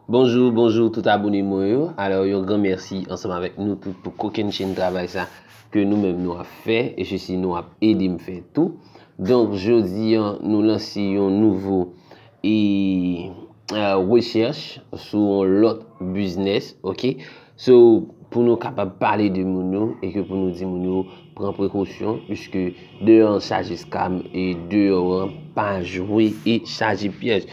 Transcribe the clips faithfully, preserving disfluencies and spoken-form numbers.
Bonjou, bonjou tout abone mwen yo. Alò, yon gran mèsi ansanm avèk nou tout pou kokennchenn travay sa ke nou menm nou ap fè, e se si nou ap ede m fè tou. Donk, jodi an, nou lanse yon nouvo e, e, rechèch sou yon lòt biznis, oke? So, pou nou kapab pale de moun yo e ke pou nou di moun yo pran prekosyon, piske deyò an chaje skam e deyò an pa jwe e chaje pyèj.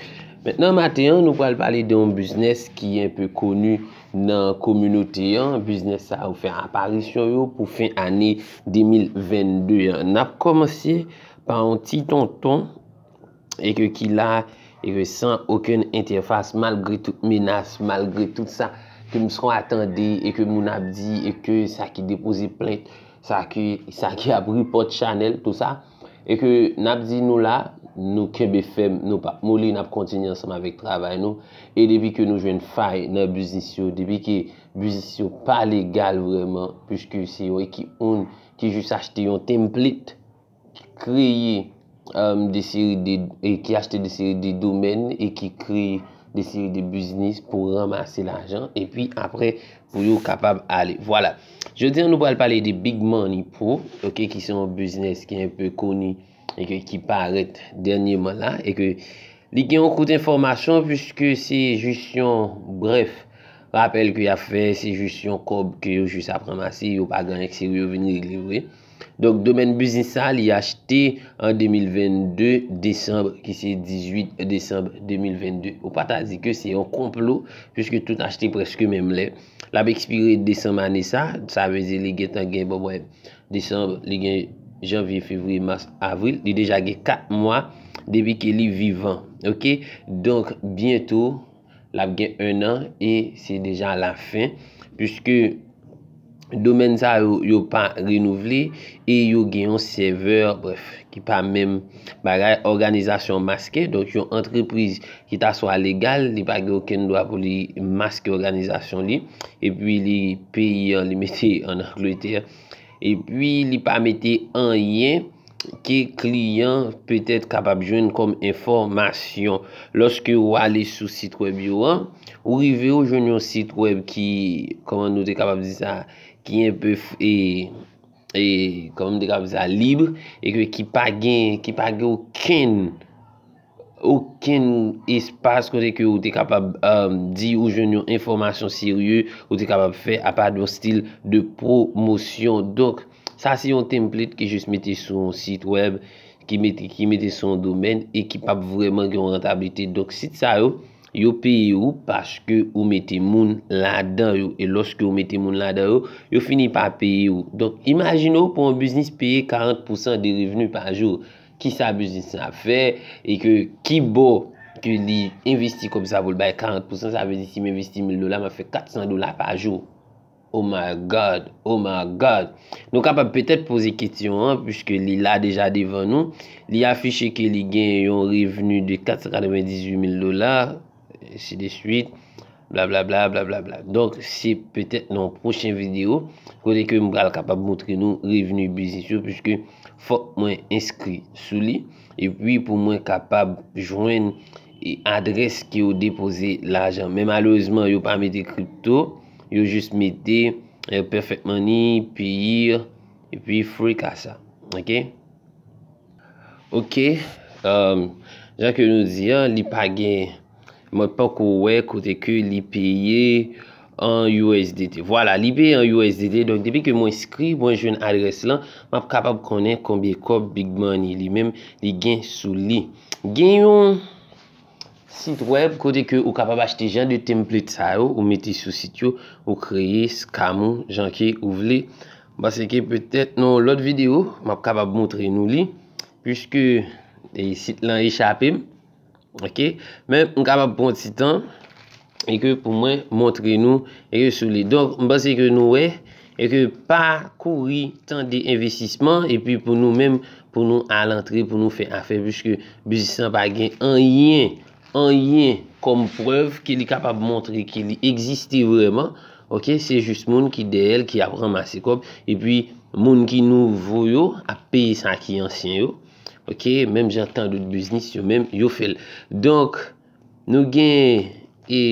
Mentnan maten an, nou pral pale de yon biznis ki enpe koni nan kominote an. Biznis sa yo fè aparisyon yo pou fen ane de mil vennde an. N ap kòmanse pa yon ti tonton e ke ki la e ke san okenn entèfas, malgre tout menas, malgre tout sa ke m swa tande e ke moun ap di e ke sa ki depoze plent, sa ki, sa ki ap report chanèl, tou sa. E ke n ap di nou la, nou kenbe fèm, nou p ap moli, n ap kontinye ansanm avèk travay nou. E depi ke nou jwenn fay nan biznis yo, depi ke biznis yo pa legal vrèman, piske se yon ekip moun ki jis achte yon template, ki kreye um, de seri de, e ki achte de seri de domèn e ki kreye de seri de biznis pou ranmase lajan, epi apre pou yo kapab ale. Vwala. Jodi an, nou pral pale de Big Money Pro, oke, ki se yon biznis ki enpe koni e ke, ki parèt dènyèman la, e ke li gen yon kout enfòmasyon, piske se jis yon brèf rapèl ke y ap fè, se jis yon kòb ke yo jis ap ranmase, yo pa gen anyen k serye yo vin regle vre. Donk, domèn biznis sa, li achte an de mil vennde, desanm, ki se dizuit desanm de mil vennde. Ou pa ta di ke se yon konplo, piske tout achte prèske menm lè. L ap ekspire desanm ane sa, sa vle di li gentan gen, bon, brèf, desanm, li gen janvye, fevriye, mas, avril, li deja gen kat mwa depi ke li vivan, oke? Donk, byento, l ap gen en an e se deja lafen, piske domèn sa yo, yo pa renouvle e yo gen yon sèvè, brèf, ki pa menm bagay, òganizasyon maske, donk yon antrepriz ki ta swa legal, li pa gen okenn dwa pou li maske òganizasyon li, epi li peyi an, li mete an Angletè, epi li pa mete anyen ke kliyan petèt kapab jwenn kòm enfòmasyon. Lòske ou ale sou sit wèb yo an, ou rive ou jwenn yon sit wèb ki, kòman nou te kapab di sa, ki enpe f-, e, e, kòman nou te kapab di sa, lib, e ke ki pa gen, ki pa gen okenn, okenn espas kote ke ou te kapab, um, di ou jwenn yon enfòmasyon serye, ou te kapab fè apa de yon stil de pwomosyon. Donk, sa se yon template ki jis mete sou yon sit wèb, ki mete, ki mete sou yon domèn e ki p ap vrèman gen yon rantablite. Donk, sit sa yo, yo peye ou paske ou mete moun ladan yo. E lòske ou mete moun ladan yo, yo fini pa peye ou. Donk, imajine w pou yon biznis peye karant pousan de revni pa jou. Kisa biznis la ap fè e ke ki bò ke li envesti kòb sa pou l bay karant pousan, sa vle di si m envesti mil dola, m ap fè kat san dola pa jou. Oh my God, oh my God. Nou kapab petèt poze kesyon an, piske li la deja devan nou. Li afiche ke li gen yon revni de kat san katrevendizuit mil dola, ainsi de suite, blablabla, blablabla. Donk, se petèt nan yon pwochen videyo, kote ke m pral kapab montre nou revni biznis yo, piske fòk mwen enskri sou li. Epi pou mwen kapab jwenn e adrès ke yo depoze lajan. Men malerezman, yo pa mete kripto, yo jis mete, eh, Perfect Money, Payeer, epi Free Casa. Oke? Oke, um, jan ke nou di an, li pa gen, mwen poko wè kote ke li peye an U S D T. Vwala, li peye an U S D T. Donk, depi ke mwen enskri, mwen jwenn adrès lan, m ap kapab konnen konbyen kòb Big Money li menm li gen sou li. Gen yon sit wèb kote ke ou kapab achte jan de template sa yo, ou mete sou sit yo, ou kreye scam ou jan ke ou vle. M panse ke petèt nan yon lòt videyo, m ap kapab montre nou li, piske, e, sit lan echape m. Oke? Men m kapab pran ti tan e ke pou mwen montre nou e ke sou li. Donk, m panse ke nou wè e ke pa kouri tande envestisman epi pou nou menm, pou nou al antre, pou nou fè afè, piske biznis lan pa gen anyen, anyen kòm prèv ke li kapab montre ke li egziste vrèman. Oke? Se jis moun ki dèyè l ki ap ranmase kòb. Epi, moun ki nouvo yo ap peye sa ki ansyen yo. Oke? Menm jan tan dout biznis yo menm, yo fè l. Donk, nou gen, e,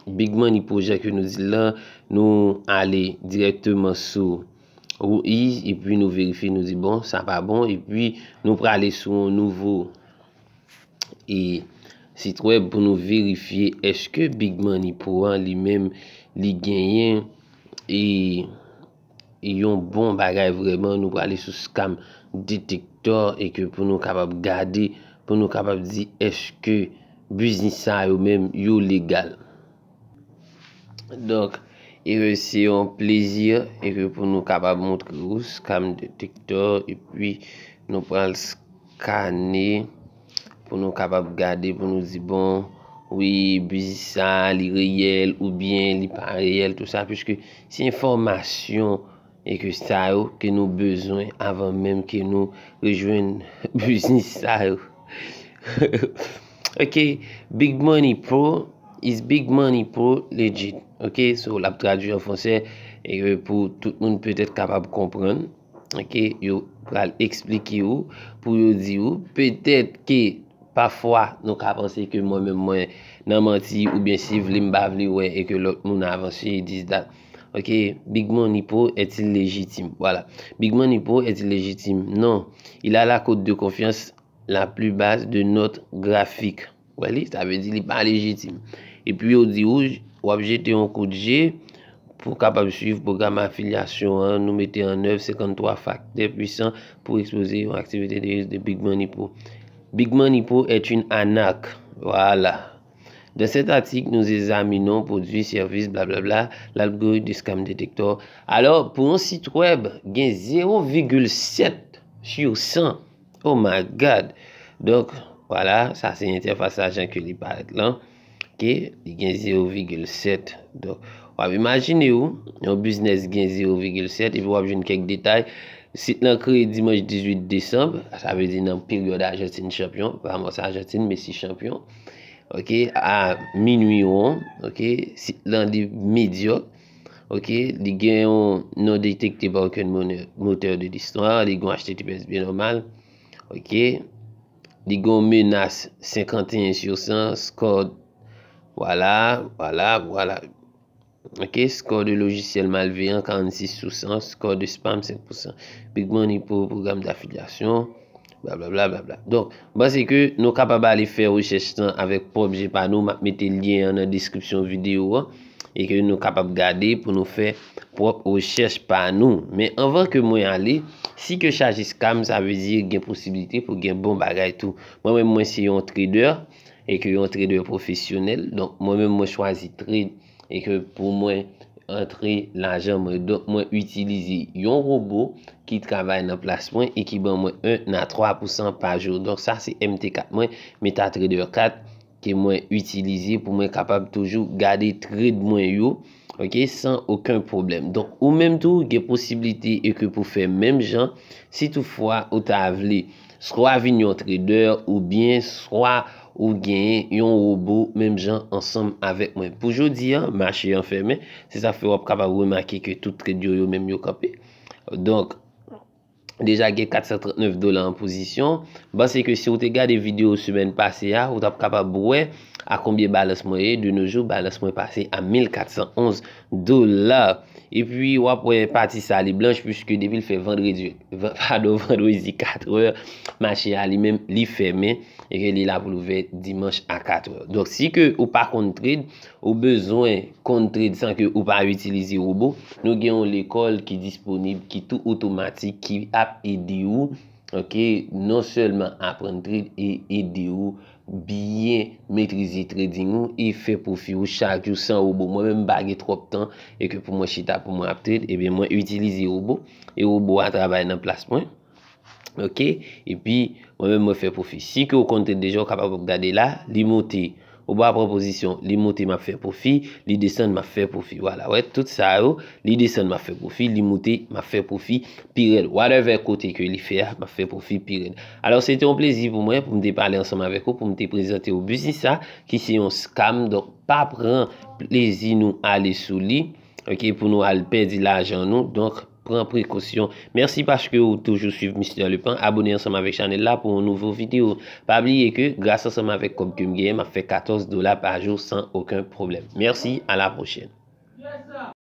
Big Money Pro jan ke nou di l lan, nou ale dirèkteman sou Whois, epi nou verifye, nou di bon, sa pa bon, epi nou prale sou yon nouvo e sitwèb pou nou verifye èske Big Money Pro an li menm li genyen e yon bon bagay vrèman. Nou prale sou Scam Detector e ke pou nou kapab gade, pou nou kapab di èske biznis sa yo menm yo legal. Donk, e se yon plezi e ke pou nou kapab montre ou Scam Detector, epi nou pral skane pou nou kapab gade, pou nou di bon, wi, biznis sa li reyèl oubyen li pa reyèl, tou sa, piske se enfòmasyon e ke sa yo ke nou bezwen avan menm ke nou rejwenn biznis sa yo. Ok, Big Money Pro is Big Money Pro legit. Ok, so l ap tradui an fransè e pou tout moun petèt kapab konprann. Ok, yo pral eksplike ou, pou yo di ou petèt ke pafwa nou ka panse ke mwen menm mwen nan manti oubyen si vle m pa vle wè e ke lòt moun avanse dis dat. Ok, Big Money Pro est-il légitime? Voilà. Big Money Pro est-il légitime? Non. Il a la cote de confiance la plus basse de notre graphique. Wè li, sa vle di li pa lejitim. Epi yo di ou, w ap jete yon kout je pou w kapab swiv pwogram afilyasyon an. Nou mete an èv senkanntwa faktè pwisan pou ekspoze yon aktivite de risk de Big Money Pro. Big Money Pro est une arnaque. Voilà. Dans cet article, nous examinons produits, services, blablabla, l'algorithme de Scam Detector. Alò, pou yon sit wèb, gen zewo vigil sèt sou san. Oh my God! Donk, vwala, sa se entèfas la jan ke li parèt lan. Ok, li gen zewo vigil sèt. Donk, w ap imajine w, yon biznis gen zewo vigil sèt, epi w ap jwenn kèk detay. Sit lan kreye dimanch dizuit desanm, sa vle di nan peryòd Ajantin chanpyon, Ramos Ajantin, Messi chanpyon. Ok, a minwi won, ok, sit lan li medyòk. Ok, li gen yon non detekte pa okenn mone-, motè de listwa, li gen yon H T T P S byen nòmal. Ok, li gen yon menas senkanteyen sou san, score, vwala, vwala, vwala. Ok, score de logiciel malveillant, karannsis sou san, score de spam, senk pou san. Big Money Pro pwogram d'affiliation, blablabla, blablabla. Donk, m panse ke nou kapab ale fè rechèch lan avèk pwòp je pa nou. M ap mete lyen an nan deskripsyon videyo an e ke nou kapab gade pou nou fè pwòp rechèch pa nou. Men anvan ke mwen ale, si ke chaje scam, sa vle di gen posiblite pou gen bon bagay tou. Mwen menm, mwen se yon trader e ke yon trader pwofesyonèl. Donk, mwen menm, mwen chwazi trade e ke pou mwen antre lajan mwen. Donk, mwen itilize yon wobo ki travay nan plas mwen e ki ban mwen en a twa pou san pa jou. Donk, sa se M T kat mwen, MetaTrader kat, ke mwen itilize pou mwen kapab toujou gade trade mwen yo, ok, san okenn pwoblèm. Donk, ou menm tou, gen posiblite e ke pou fè menm jan, si toutfwa ou ta vle swa vin yon trader oubyen swa ou genyen yon wobo menm jan ansanm avèk mwen. Pou jodi a, mache an fèmen, se sa fè w ap kapab remake ke tout trade yo, yo menm yo kanpe. Donk, deja gen kat san trannèf dola an pozisyon. M panse ke si w te gade videyo semèn pase a, ou t ap kapab wè a konbyen balans mwen ye. De nos jours, balans mwen pase a mil kat san onz dola. Epi, w ap wè pati sa li blanch, piske depi l fè vandredi, van-, padon, vandredi katrè, mache a li menm, li fèmen, e ke li la pou l ouvè dimanch a katrè. Donk, si ke ou pa konn trade, ou bezwen konn trade san ke ou pa itilize wobo, nou gen yon lekòl ki disponib, ki tou otomatik, ki ap ede ou, ok, non sèlman aprann trade e ede ou byen metrize trading ou e fè pwofi ou chak jou san wobo. Mwen menm, m pa gen twòp tan e ke pou mwen chita pou mwen ap trade, ebyen mwen itilize wobo e wobo a travay nan plas mwen. Ok, epi mwen menm mwen fè pwofi. Si ke ou konn trade deja, ou kapab ap gade la, li monte. Wobo a pran pozisyon, li monte, m ap fè pwofi, li desann, m ap fè pwofi. Vwala, wè, tout sa yo, li desann, m ap fè pwofi, li monte, m ap fè pwofi pi rèd. Whatever kote ke li fè a, m ap fè pwofi pi rèd. Alò, se te yon plezi pou mwen, pou m te pale ansanm avèk ou, pou m te prezante ou biznis sa, ki se yon scam. Donk, pa pran plezi nou ale sou li, ok, pou nou al pèdi lajan nou. Donk, pran prekosyon. Mèsi paske ou toujou swiv Mister Leplan. Abone ansanm avèk chanèl la pou yon nouvo videyo. Pa bliye ke gras ansanm avèk kòb ke m genyen, m ap fè katòz dola pa jou san okenn pwoblèm. Mèsi, a la pwochèn.